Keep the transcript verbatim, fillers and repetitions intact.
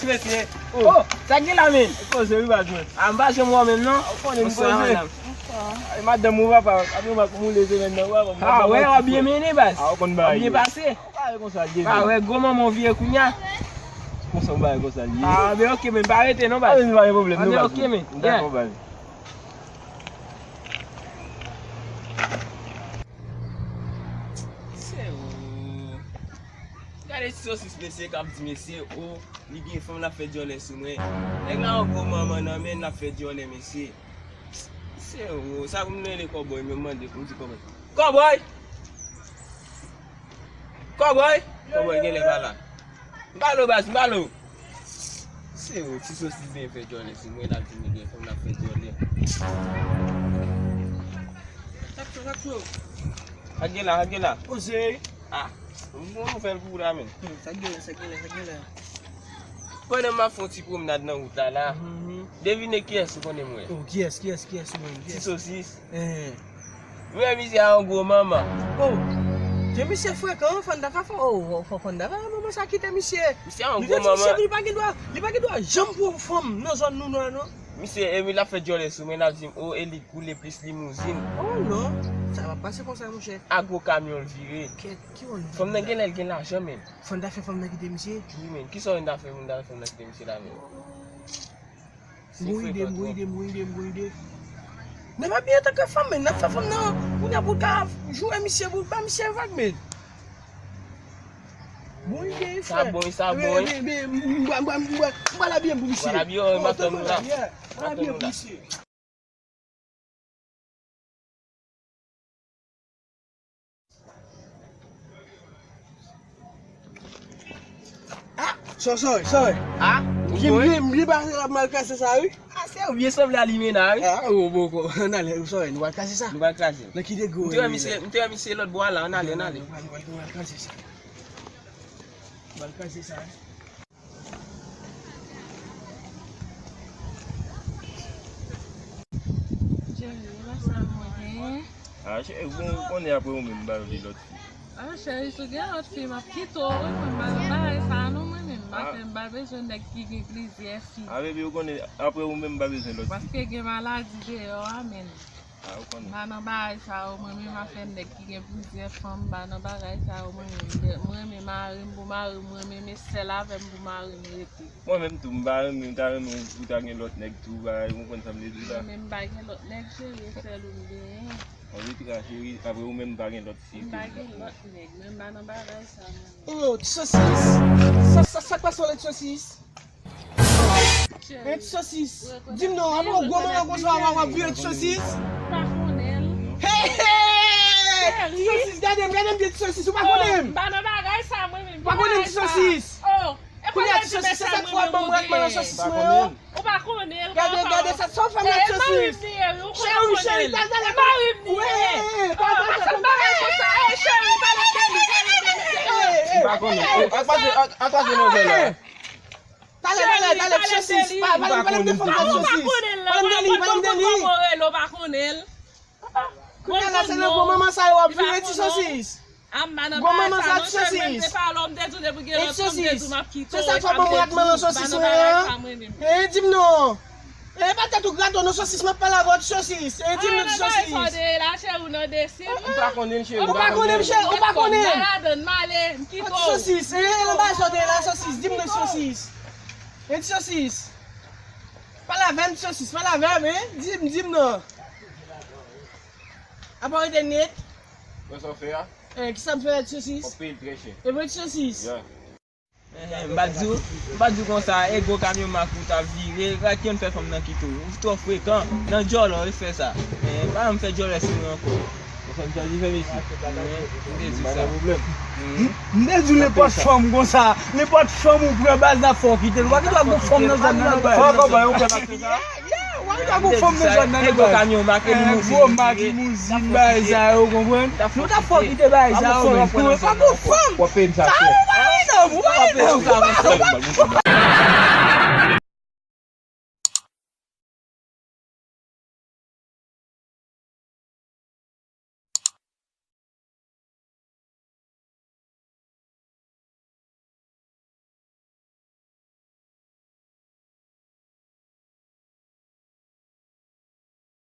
Mesye. Oh, sa k gen la, men? Koze wi, baz mwen. A, m pa janm wè w menm, non. Ou konnen m koze. Bonswa, madanm. Bonswa. Ay, madanm ou, papa. Ap yon bak moule semèn nan, papa. Ah, wè, w ap byen mennen, baz. Ah, ou konn bagay. W ap byen pase. Ou pa wè konsa l ye. Ah, wè, gwo manman w vire kounya. Konsa w bagay konsa l ye. Ah, ben, ok, men pa rete, non, baz. Ah, men pa gen pwoblèm, non, baz. Ah, ben, ok, men. Dakò, baz. Se ou. Gade ti sosis mesye k ap di mesye, o, li gen fanm l ap fè dyòlè sou mwen. Nèg la yon gwo manman nan men l ap fè dyòlè mesye. Se ou, sa pou m rele kòbòy, men m mande pou m di kòbòy. Kòbòy! Kòbòy! Kòbòy genlè pa la. M pale w baz, m pale w. Se ou, ti sosis byen fè dyòlè sou mwen, l ap di m li gen fanm l ap fè dyòlè. Sa k fè, sa k fè w? Sa k gen la, sa k gen la? Koze. Ah, m gon nouvèl pou ou la, men. Hmm, sa k gen la, sa k gen la, sa k gen la? Pandan m ap fè yon ti pwomnad nan wout la, la, mhm, devine kiyès ou konnen m wè? Oh, kiyès, kiyès, kiyès ou wè? Ti sosis. Eh. Wi, misye a yon gwo manman. Oh! Ke misye frekan, Fannda ka fè. Oh, fò Fannda fè manman sa kite misye. Misye a yon gwo manman. Li pa gen dwa, li pa gen dwa janm pran fanm nan zòn nou, non, non. Misye, e wi, l ap fè dyòlè sou mwen, l ap di m, oh, e li k woule plis limouzin. Oh, non. Sa p ap pase konsa, monchè. A gwo kamyon l vire. Kèt, ki wòl li? Fanm nan genlè l gen lajan, men. Fannda fè fanm nan kite misye? Wi, men. Kisa w ta fè pou m ta fè fanm nan kite misye la, men? Gon ide, gon ide, gon ide, gon ide. Nèg pa byen antanke fanm, men n ap fè fanm nan, kounye a pou l ka joure misye, pou l ba misye vag, men. Gon ide, frè. Sa bon, sa bon. Men, men, men, m ba, m ba, m ba, m ba la byen pou misye. Ba la byen, m ap tann ou la. M ap tann ou la. Ah, sorry, sorry, sorry. Ah, ou byen, byen, byen pase la mal kase sa, wi. Ah, se ou byen sanble a limena, wi. Ah, oh, bon, bon, ann ale, sorry, nou pral kase sa. Nou pral kase. Nan ki degre? M te wè misye, m te wè misye lòt bò a la, ann ale, ann ale. Nou pral, nou pral, nou pral kase sa. Nou pral kase sa, wi. Cheri, e pa sa mwen genyen. Ah, cheri, bon, ou konnen apre ou menm, m ba yo de lòt fi. Ah, cheri, si w gen lòt fi, m ap kite w, wi, mwen, m pa nan bagay sa, non, mwen menm, m pa fè, m pa bezwen nèg ki gen plizyè fi. Ah, baby, ou konnen, apre ou menm, m pa bezwen lòt fi. Paske gen maladi deyò a, men. Ah, ou konnen. M pa nan bagay sa yo, mwen menm afè nèg ki gen plizyè fanm, m pa nan bagay sa yo, mwen menm. Mwen renmen mari m pou mari m, mwen renmen sèl avè m pou mari m rete. Mwen menm tou, m pa renmen, m ta renmen ou ta gen lòt nèg tou, bagay, ou konprann sa m vle di la. Mwen menm m pa gen lòt nèg, cheri, e sèl ou m genyen. Ann rete la, cheri, apre ou menm m pa gen lòt fi. M pa gen lòt nèg, mwen m pa nan bagay sa, mwen menm. Oh, ti sosis! Sa, sa, sa k pase w la, ti sosis? Cheri. Ti sosis. Di m non, apre yon gwo manman konsa w ap vire ti sosis? Pa konnen l. Hey, hey! Cheri. Ti sosis, gade m, gade m byen ti sosis, ou pa konnen m? M pa nan bagay sa mwen menm. Ou pa konnen m ti sosis? Oh, kounye a ti sosis, se sa k fè w ap ban m rat manman sosis mwen yo? Ou pa konnen l. Gade, gade sa, sa w fè m la ti sosis? Cheri, cheri, gade, gade. Wi, pa, pa, pa, pa, pa. Cheri, pale de li, pale de li. M pa konnen. Ak pase, ak, ak pase nouvèl la. Talè, talè, talè, ti sosis. Pa, pale, pale m de fanm sa ti sosis. Pale m de li, pale m de li. Kounye a la, se nan gwo manman sa yo w ap vire ti sosis. Gwo manman sa ti sosis. E ti sosis. Se sa k fè w ban m rat manman sosis mwen an? E di m non. E pa tèt ou grate w non sosis, m ap pale avè w ti sosis. E di m non ti sosis. Ou pa konnen m cheri, ou pa konnen m. Ou pa konnen m cheri, ou pa konnen m. Ti sosis, e nan bagay sa w te ye la sosis, di m non ti sosis. E ti sosis. Pale avè m ti sosis, pale avè m, en. Di m, di m non. Apa w rete nèt? Wè sa w fè a? Eh, kisa m fè a ti sosis? W ap peye l trè chè. E vre ti sosis? Yeah. Eh, m pa di w, m pa di w konsa, e gwo kamyon makout ap vire, gad kijan w fè fanm nan kite w. Ou twò frekan, nan djòlè w fè sa. Eh, pa janm fè djòlè sou mwen ankò. Ou fè m sa di fè mesye. Eh, m te di w sa. M te di w nenpòt fanm konsa, nenpòt fanm ou pran baz n ap fè w kite l. Ou pa gen dwa gon fanm nan zòn nan, nan bagay. Fò kòbòy ou pran baz konsa. Ou pa gen dwa gon fanm nan zòn nan, nan bagay. E gwo kamyon makout, limousin, gwo mak, limousin, bagay sa yo, konprann? Nou t ap fè w kite bagay sa yo, men. Pou yo pa gon fanm. W ap peye m sa chè. Sa yo pa gen nòm, w pa gen nòm.